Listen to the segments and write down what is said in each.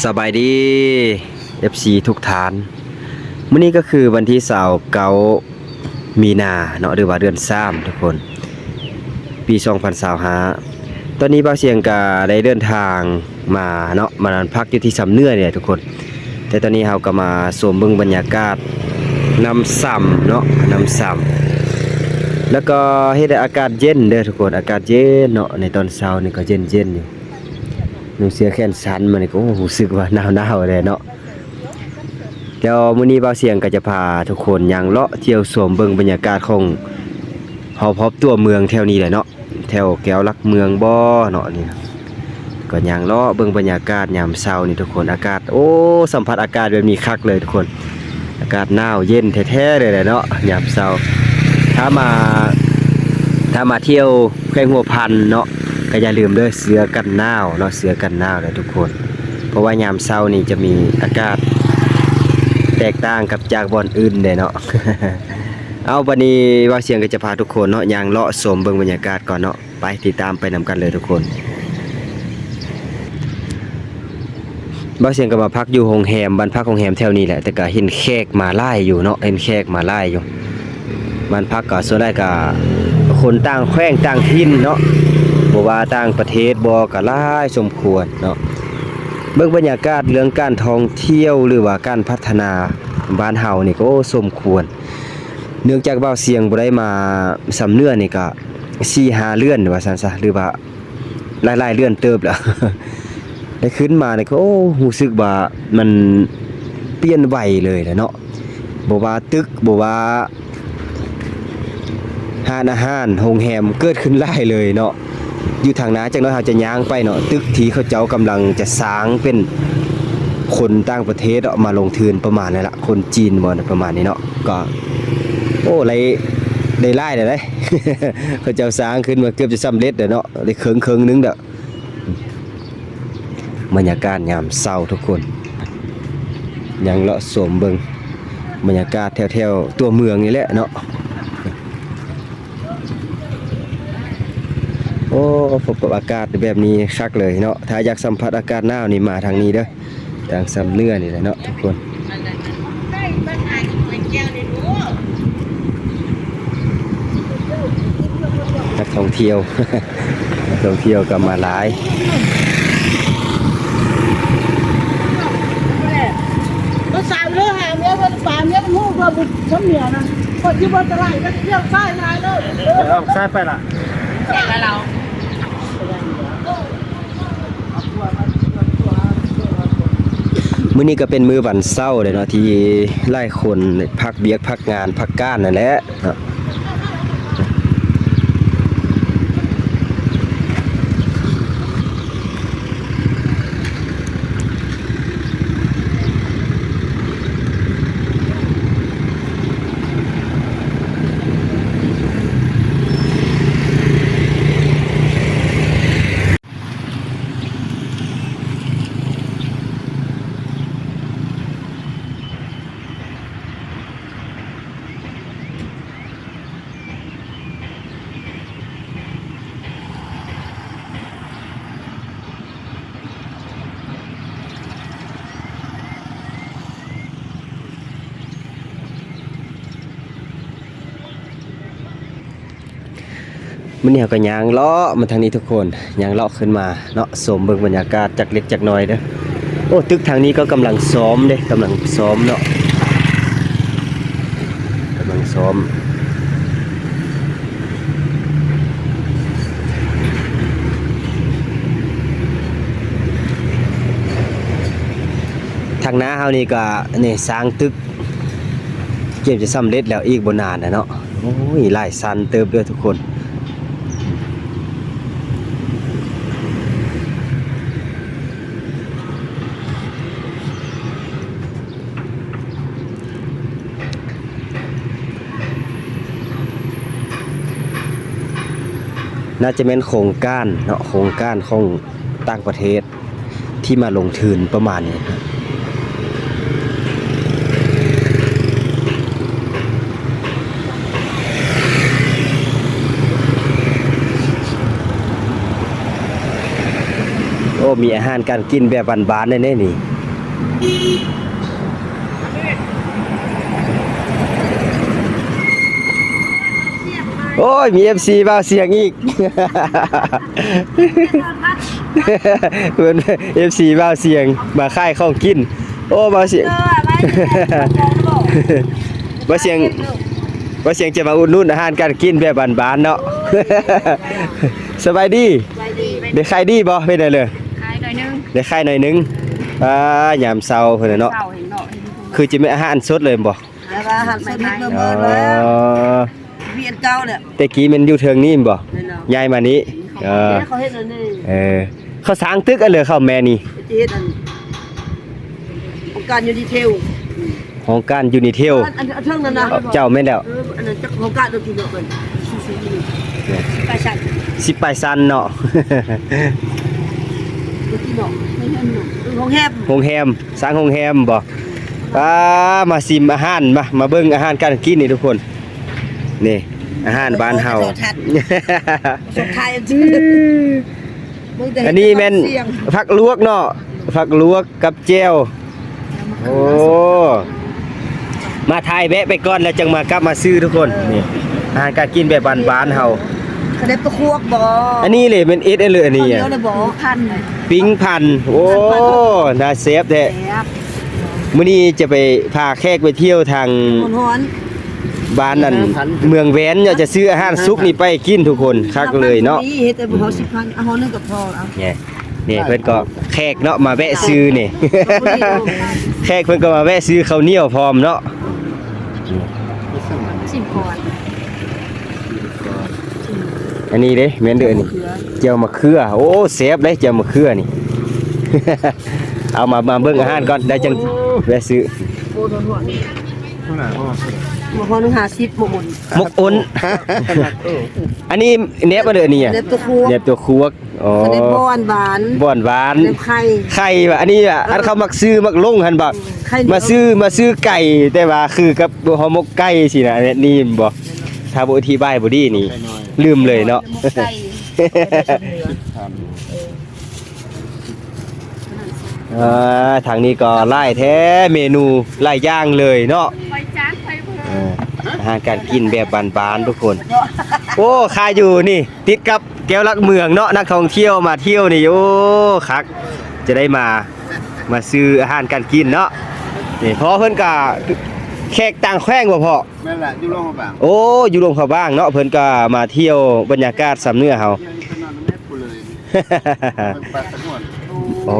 ສະບາຍດີ ເອັຟຊີ ທຸກທ່ານ, ມື້ນີ້ກໍຄືວັນທີຊາວເກົ້າ ມີນາເນາະ ຫຼືວ່າເດືອນສາມ ທຸກຄົນ ປີສອງພັນຊາວຫ້າ. ຕອນນີ້ບ່າວສຽງກໍໄດ້ເດີນທາງມາເນາະ ມານອນພັກຢູ່ທີ່ຊຳເໜືອນີ້ແຫຼະທຸກຄົນ, ແຕ່ຕອນນີ້ເຮົາກໍມາຊົມເບິ່ງບັນຍາກາດນ້ຳຊຳເນາະ ນ້ຳຊຳ ແລ້ວກໍເຮັດໃຫ້ອາກາດເຢັນເດີທຸກຄົນ, ອາກາດເຢັນເນາະ. ໃນຕອນເຊົ້ານີ້ກໍເຢັນໆຢູ່ ນຸ່ງເສື້ອແຂນສັ້ນມານີ້ກໍ ໂອ້ ຮູ້ສຶກວ່າໜາວໆແດ່ເນາະ. ແລ້ວມື້ນີ້ບ່າວສຽງກໍຈະພາທຸກຄົນຍ່າງເລາະທ່ຽວຊົມເບິ່ງບັນຍາກາດຂອງຮອບໆຕົວເມືອງແຖວນີ້ແຫຼະເນາະ, ແຖວແກວຫຼັກເມືອງບໍເນາະ. ນີ້ກໍຍ່າງເລາະເບິ່ງບັນຍາກາດຍາມເຊົ້ານີ້ທຸກຄົນ, ອາກາດ ໂອ້ ສຳຜັດອາກາດແບບນີ້ຄັກເລີຍທຸກຄົນ. ອາກາດໜາວເຢັນແທ້ໆເລີຍແຫຼະເນາະ ຍາມເຊົ້າ. ຖ້າມາ ຖ້າມາທ່ຽວແຂວງຫົວພັນເນາະ ກໍຢ່າລືມເດີ ເສື້ອກັນໜາວເນາະ, ເສື້ອກັນໜາວເດີທຸກຄົນ, ເພາະວ່າຍາມເຊົ້ານີ້ຈະມີອາກາດແຕກຕ່າງກັບຈາກບ່ອນອື່ນເດ້ເນາະ. ເອົາ ບັດນີ້ບ່າວສຽງກໍຈະພາທຸກຄົນເນາະ ຍ່າງເລາະຊົມເບິ່ງບັນຍາກາດກ່ອນເນາະ. ໄປ ຕິດຕາມໄປນຳກັນເລີຍທຸກຄົນ. ບ່າວສຽງກໍມາພັກຢູ່ໂຮງແຮມ, ບ້ານພັກໂຮງແຮມແຖວນີ້ແຫຼະ, ແຕ່ກໍເຫັນແຂກມາຫຼາຍຢູ່ເນາະ, ເຫັນແຂກມາຫຼາຍຢູ່. ບ້ານພັກກໍສ່ວນຫຼາຍກໍຄົນຕ່າງແຂວງຕ່າງຖິ່ນເນາະ, ບໍ່ວ່າຕ່າງປະເທດບໍ່ ກໍຫຼາຍສົມຄວນເນາະ. ເບິ່ງບັນຍາກາດເລື່ອງການທ່ອງທ່ຽວ ຫຼືວ່າການພັດທະນາບ້ານເຮົານີ້ກໍ ໂອ້ ສົມຄວນ, ເນື່ອງຈາກບ່າວສຽງບໍ່ໄດ້ມາຊຳເໜືອນີ້ກໍ ສີ່ຫ້າເດືອນວ່າຊັ້ນຊະ ຫຼືວ່າຫຼາຍໆເດືອນເຕີບແລ້ວ. ໄດ້ຂຶ້ນມານີ້ກໍ ໂອ້ ຮູ້ສຶກວ່າມັນປ່ຽນໄວເລີຍແຫຼະເນາະ, ບໍ່ວ່າຕຶກ ບໍ່ວ່າຮ້ານອາຫານ ໂຮງແຮມ ເກີດຂຶ້ນຫຼາຍເລີຍເນາະ. ຢູ່ທາງໜ້າຈັກໜ້ອຍເຮົາຈະຍ່າງໄປເນາະ, ຕຶກທີ່ເຂົາເຈົ້າກຳລັງຈະສ້າງເປັນຄົນຕ່າງປະເທດເນາະ ມາລົງທຶນປະມານນັ້ນລະ, ຄົນຈີນບໍ່ ປະມານນີ້ເນາະ. ກໍ ໂອ້ ໄດ້ ໄດ້ຫຼາຍແລ້ວເດ້ ເຂົາເຈົ້າສ້າງຂຶ້ນມາເກືອບຈະສຳເລັດແລ້ວເນາະ, ໄດ້ເຄິ່ງໆໜຶ່ງແລ້ວ. ບັນຍາກາດຍາມເຊົ້າທຸກຄົນ, ຍ່າງເລາະຊົມເບິ່ງບັນຍາກາດແຖວໆຕົວເມືອງນີ້ແຫຼະເນາະ. ໂອ້ ພົບກັບອາກາດແບບນີ້ຄັກເລີຍເນາະ, ຖ້າຢາກສຳຜັດອາກາດໜາວນີ້ມາທາງນີ້ເດີ. ທາງຊຳເໜືອນີ້ແຫຼະເນາະທຸກຄົນ. ນັກທ່ອງທ່ຽວ ນັກທ່ອງທ່ຽວກໍມາຫຼາຍ. ພາສາເລື່ອຫາເມຍ ພາສາເມຍມັນຮູ້ວ່າບຸດຄົນເມຍນະ, ຄົນທີ່ບໍ່ຕະຫຼາດກໍລ້ຽວຊ້າຍຫຼາຍເລີຍ. ເອີ ລ້ຽວຊ້າຍໄປລະ. ມື້ນີ້ກໍເປັນມື້ວັນເສົາເດ້ເນາະ ທີ່ຫຼາຍຄົນພັກວຽກ ພັກງານ ພັກການນັ້ນແຫຼະເນາະ. ມື້ນີ້ເຮົາກໍຍ່າງເລາະມາທາງນີ້ທຸກຄົນ, ຍ່າງເລາະຂຶ້ນມາເນາະ, ຊົມເບິ່ງບັນຍາກາດຈັກເລັກຈັກນ້ອຍເດີ້. ໂອ້ ຕຶກທາງນີ້ກໍກຳລັງຊ້ອມເດ້, ກຳລັງຊ້ອມເນາະ, ກຳລັງຊ້ອມ. ທາງໜ້າເຮົານີ້ກໍ ນີ້ ສ້າງຕຶກ ກຽມຈະສຳເລັດແລ້ວອີກບໍ່ນານແຫຼະເນາະ. ໂອ້ຍ ຫຼາຍຊັ້ນເຕີບເດີ້ທຸກຄົນ. ໜ້າຈະແມ່ນໂຄງການເນາະ, ໂຄງການຂອງຕ່າງປະເທດ ທີ່ມາລົງທຶນປະມານນີ້. ໂອ້ ມີອາຫານການກິນແບບບ້ານໆ ແດ່ໆນີ້. ໂອ້ຍ ມີເອັຟຊີບ່າວສຽງອີກ ເພິ່ນເອັຟຊີບ່າວສຽງມາຂາຍຂອງກິນ. ໂອ້ ບ່າວສຽງ ເອີ ມາ ບ່າວສຽງ ບ່າວສຽງຈະມາອຸດໜູນອາຫານການກິນແບບບ້ານໆເນາະ. ສະບາຍດີ ສະບາຍດີ ໄດ້ຂາຍດີບໍ່? ເປັນໃດເລີຍ? ຂາຍໜ້ອຍໜຶ່ງ ໄດ້ຂາຍໜ້ອຍໜຶ່ງ. ອ່າ ຍາມເຊົ້າເພິ່ນນະເນາະ ເຊົ້າເຫັນເນາະ ຄືຈະມີອາຫານສົດເລີຍແມ່ນບໍ່? ແຕ່ວ່າອາຫານສົດເຮັດມາໝົດແລ້ວ ມີອັນເກົ່າແຫຼະ. ແຕ່ກີ້ແມ່ນຢູ່ເທິງນີ້ແມ່ນບໍ່? ແມ່ນແລ້ວ ຍ້າຍມານີ້. ເອີ ເຂົາເຮັດອັນນີ້ ເອີ ເຂົາສ້າງຕຶກອັນເລີຍ ເຂົາແມ່ນີ້ ຈະເຮັດອັນ ຫ້ອງການຢູນິເທວ ຫ້ອງການຢູນິເທວ ອັນ ອັນເທິງນັ້ນນະ. ເຈົ້າ ແມ່ນແລ້ວ ເອີ ອັນນັ້ນຈັກຫ້ອງການດອກ ເພິ່ນ ສິບປາຍຊັ້ນ ສິບປາຍຊັ້ນເນາະ. ໂຮງແຮມ ໂຮງແຮມ ສ້າງໂຮງແຮມບໍ່? ປ້າ ມາຊິມອາຫານ ມາ ມາເບິ່ງອາຫານການກິນນີ້ທຸກຄົນ. ນີ້ ອາຫານບ້ານເຮົາ ອັນນີ້ແມ່ນຜັກລວກເນາະ ຜັກລວກກັບແຈ່ວ. ໂອ້ ມາຖ່າຍແວະໄປກ່ອນ ແລ້ວຈັ່ງມາກັບມາຊື້ທຸກຄົນ. ນີ້ ອາຫານການກິນແບບບ້ານໆເຮົາ. ເຂົາໄດ້ປະຄວກບໍ່? ອັນນີ້ເລີຍແມ່ນເອັດອັນເລີຍ ອັນນີ້ ເຂົາໜຽວໄດ້ບໍ່? ປີ້ງພັນ ໂອ້ ໜ້າແຊບແທ້. ມື້ນີ້ຈະໄປ ພາແຂກໄປທ່ຽວທາງ ຮ້ອນໆ ບ້ານນັ້ນ ເມືອງແວນເນາະ ຈະຊື້ອາຫານສຸກນີ້ໄປກິນທຸກຄົນ ຄັກເລີຍເນາະ. ເຮັດແຕ່ບໍ່ເຮົາສິບພັນ ເອົາຮ້ອນໜຶ່ງກໍພໍແລ້ວ. ນີ້ ນີ້ເພິ່ນກໍແຂກເນາະ ມາແວະຊື້ນີ້ ແຂກເພິ່ນກໍມາແວະຊື້ເຂົ້າໜຽວພ້ອມເນາະ. ຊິມກ່ອນ ອັນນີ້ເດ້ ແມ່ນເດີ ອັນນີ້ ແຈ່ວມະເຂືອ. ໂອ້ ແຊບເດ້ ແຈ່ວມະເຂືອນີ້. ເອົາມາ ມາເບິ່ງອາຫານກ່ອນ ແລ້ວຈັ່ງແວະຊື້. ໂອ້ ໂດນຫົວນີ້ ເທົ່າໃດ? ໝົກຫົວໜຶ່ງຫ້າສິບ ໝົກອົນ ໝົກອົນ. ອັນນີ້ແໜບອັນເດີ ອັນນີ້ ແໜບຕົວຄົວ ແໜບຕົວຄົວ. ອໍ ເຂົາເອີ້ນບ່ອນຫວານ ບ່ອນຫວານ ແໜບໄຂ່ ໄຂ່ວ່າ ອັນນີ້ວ່າ ເອີ ອັນເຂົາມັກຊື້ມັກລົງຫັ້ນບໍ່? ໄຂ່ໜຽວ ມາຊື້ ມາຊື້ໄກ່ ແຕ່ວ່າຄືກັບຫໍ່ໝົກໄກ່ຊີ້ນະ ແບບນີ້ແມ່ນບໍ່? ຖ້າບໍ່ອະທິບາຍບໍ່ດີນີ້ ລືມເລີຍເນາະ. ເອີ ທາງນີ້ກໍຫຼາຍແທ້ ເມນູຫຼາຍຢ່າງເລີຍເນາະ. ເອີ ອາຫານການກິນແບບບ້ານໆທຸກຄົນ. ໂອ້ ຂາຍຢູ່ນີ້ ຕິດກັບແກວຫຼັກເມືອງເນາະ ນັກທ່ອງທ່ຽວມາທ່ຽວນີ້ ໂອ້ ຄັກ ຈະໄດ້ມາ ມາຊື້ອາຫານການກິນເນາະ. ນີ້ພໍ່ເພິ່ນກະແຂກຕ່າງແຂວງບໍ່ພໍ່? ແມ່ນແຫຼະ ຢູ່ຫຼວງພະບາງ. ໂອ້ ຢູ່ຫຼວງພະບາງເນາະ ເພິ່ນກະມາທ່ຽວບັນຍາກາດຊຳເໜືອເຮົາ. ໂອ້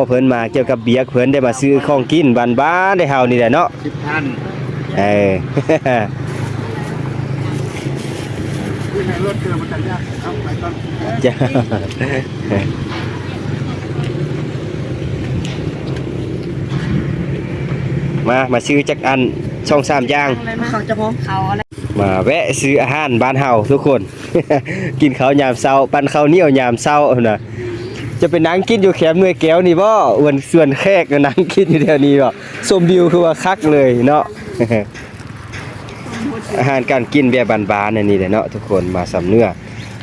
ເພິ່ນມາກ່ຽວກັບວຽກ ເພິ່ນໄດ້ມາຊື້ຂອງກິນບ້ານໆ ໄດ້ເຮົານີ້ແຫຼະເນາະ. ສິບພັນ ເອີ ຂຶ້ນໃນລົດເທື່ອມັນຈະຍາກ ເອົາໄປກ່ອນ. ເຈົ້າ ມາ ມາຊື້ຈັກອັນ ສອງສາມຢ່າງ. ເຂົາຈະຮ້ອງເຂົາ ມາແວະຊື້ອາຫານບ້ານເຮົາທຸກຄົນ. ກິນເຂົ້າຍາມເຊົ້າ ປັ້ນເຂົ້າໜຽວຍາມເຊົ້າພຸ້ນນະ. ຈະໄປນັ່ງກິນຢູ່ແຄມໜ່ວຍແກ້ວນີ້ບໍ່? ເອີ້ນຊວນແຂກມານັ່ງກິນຢູ່ແຖວນີ້ບໍ່? ຊົມວິວຄືວ່າຄັກເລີຍເນາະ. ອາຫານການກິນແບບບ້ານໆ ອັນນີ້ແຫຼະເນາະທຸກຄົນ ມາຊຳເໜືອ.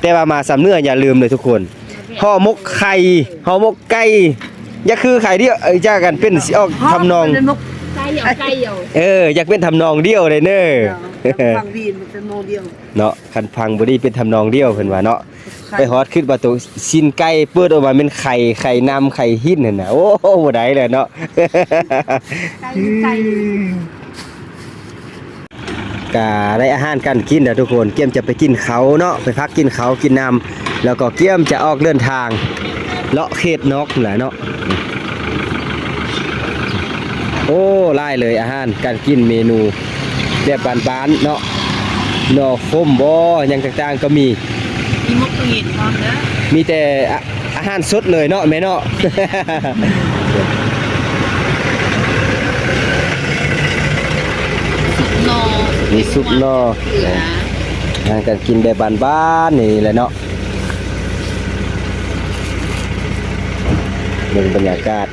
ແຕ່ວ່າມາຊຳເໜືອຢ່າລືມເດີທຸກຄົນ ຫໍ່ໝົກໄຂ່ ຫໍ່ໝົກໄກ່ ຢ່າຄືໄຂ່ດຽວ ເອີ ຈາກກັນເປັນຊິອອກທຳນອງ ເປັນໝົກໄກ່ ເອົາໄກ່ເອົາ ເອີ ຢາກເປັນທຳນອງດຽວເດ້ເນີ. ເອີ ຟັງດີເປັນທຳນອງດຽວເນາະ. ຄັນຟັງບໍ່ດີເປັນທຳນອງດຽວ ເພິ່ນວ່າເນາະ. ໄຂ່ ໄປຮອດຄິດວ່າໂຕຊີ້ນໄກ່ ເປີດອອກມາແມ່ນໄຂ່ ໄຂ່ນ້ຳ ໄຂ່ຫີນຫັ້ນນະ. ໂອ້ ບໍ່ໄດ້ແລ້ວເນາະ. ໄກ່ ໄກ່ ກະໄດ້ອາຫານການກິນແລ້ວທຸກຄົນ ກຽມຈະໄປກິນເຂົ້າເນາະ ໄປພັກກິນເຂົ້າກິນນ້ຳ ແລ້ວກໍກຽມຈະອອກເດີນທາງເລາະເຂດນອກພຸ້ນແຫຼະເນາະ. ໂອ້ ຫຼາຍເລີຍ ອາຫານການກິນ ເມນູແບບບ້ານໆເນາະ ໜໍ່ຂົມບໍ ຫຍັງຕ່າງໆກໍມີ ມີໝົກຕູ້ເຢັນພ້ອມເດີ ມີແຕ່ ອາຫານສົດເລີຍເນາະແມ່ເນາະ. ຊຸບໜໍ່ ມີຊຸບໜໍ່ ເກືອ ອາຫານການກິນແບບບ້ານໆນີ້ແຫຼະເນາະ. ເບິ່ງບັນຍາກາດ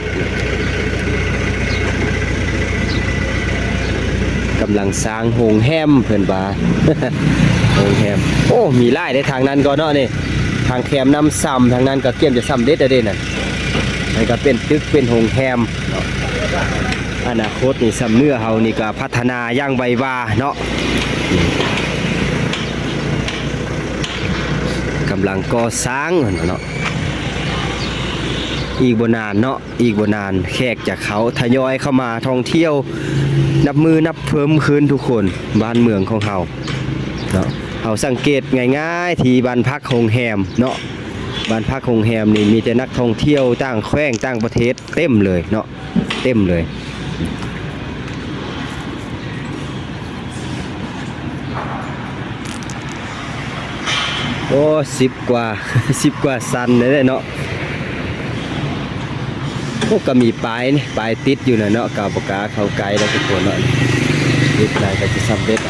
ກຳລັງສ້າງໂຮງແຮມເພິ່ນວ່າ ໂຮງແຮມ. ໂອ້ ມີຫຼາຍເດ້ ທາງນັ້ນກໍເນາະນີ້ ທາງແຄມນ້ຳຊຳ ທາງນັ້ນກໍກຽມຈະສຳເລັດແລ້ວເດ້ນັ້ນ. ນັ້ນກໍເປັນຕຶກ ເປັນໂຮງແຮມເນາະ. ອະນາຄົດນີ້ ຊຳເໜືອເຮົານີ້ກໍພັດທະນາຢ່າງໄວວາເນາະ ກຳລັງກໍ່ສ້າງເນາະ ອີກບໍ່ນານເນາະ ອີກບໍ່ນານແຂກຈະເຂົ້າ ທະຍອຍເຂົ້າມາທ່ອງທ່ຽວ ນັບມື້ນັບເພີ່ມຂຶ້ນທຸກຄົນ ບ້ານເມືອງຂອງເຮົາເນາະ. ເຮົາສັງເກດງ່າຍໆ ທີ່ບ້ານພັກໂຮງແຮມເນາະ ບ້ານພັກໂຮງແຮມນີ້ມີແຕ່ນັກທ່ອງທ່ຽວຕ່າງແຂວງຕ່າງປະເທດເຕັມເລີຍເນາະ ເຕັມເລີຍ. ໂອ້ ສິບກວ່າ ສິບກວ່າຊັ້ນເດ້ເນາະ. ໂອ້ ກໍມີປ້າຍນີ້ ປ້າຍຕິດຢູ່ນະເນາະ ກໍບໍ່ກ້າເຂົ້າໃກ້ແລ້ວທຸກຄົນເນາະ ຕິດຫຼາຍກໍຊິສຳເລັດ.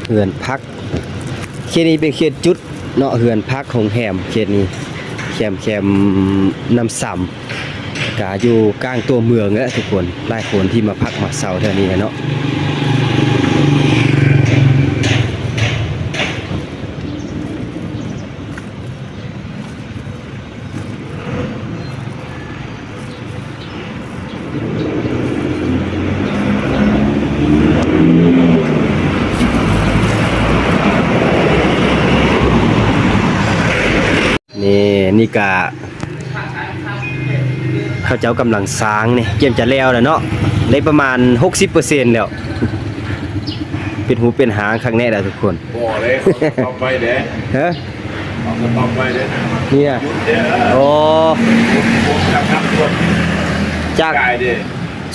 ເຮືອນພັກ ເຂດນີ້ເປັນເຂດຈຸດເນາະ ເຮືອນພັກໂຮງແຮມເຂດນີ້ ແຄມ ແຄມນ້ຳຊຳ ກະຢູ່ກາງຕົວເມືອງແຫຼະທຸກຄົນ ຫຼາຍຄົນທີ່ມາພັກມາເຊົາແຖວນີ້ແຫຼະເນາະ. ນີ້ ນີ້ກະ ເຂົາເຈົ້າກຳລັງສ້າງນີ້ ກຽມຈະແລ້ວແລ້ວເນາະ ໄດ້ປະມານຫົກສິບເປີເຊັນແລ້ວ ເປັນຮູບເປັນຮ່າງຄັກແນ່ແລ້ວທຸກຄົນ. ບໍ່ເດ້ ເຂົາສະຕັອບໄວ້ເດ້ ຮະ? ເຂົາສະຕັອບໄວ້ເດ້ ເນຍ ຢຸດເດ້ ໂອ້ ຝົນ ຝົນຈາກນ້ຳຖ້ວມ ຈາກ ກາຍເດ້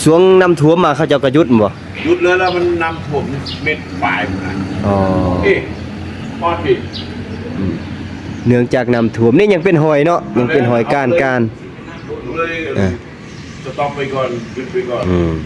ຊ່ວງນ້ຳຖ້ວມມາເຂົາເຈົ້າກໍຢຸດບໍ່? ຢຸດເລີຍ ແລ້ວມັນນ້ຳຖ້ວມເມັດປາຍພຸ້ນນະ ອໍ ເອ ຮອດພີ້ ອືມ ເນື່ອງຈາກນ້ຳຖ້ວມ ນີ້ຍັງເປັນຮອຍເນາະ ຍັງເປັນຮອຍການ ການ ເລີຍ ອ່າ ສະຕັອບໄວ້ກ່ອນ ຢຸດໄວ້ກ່ອນ ອືມ.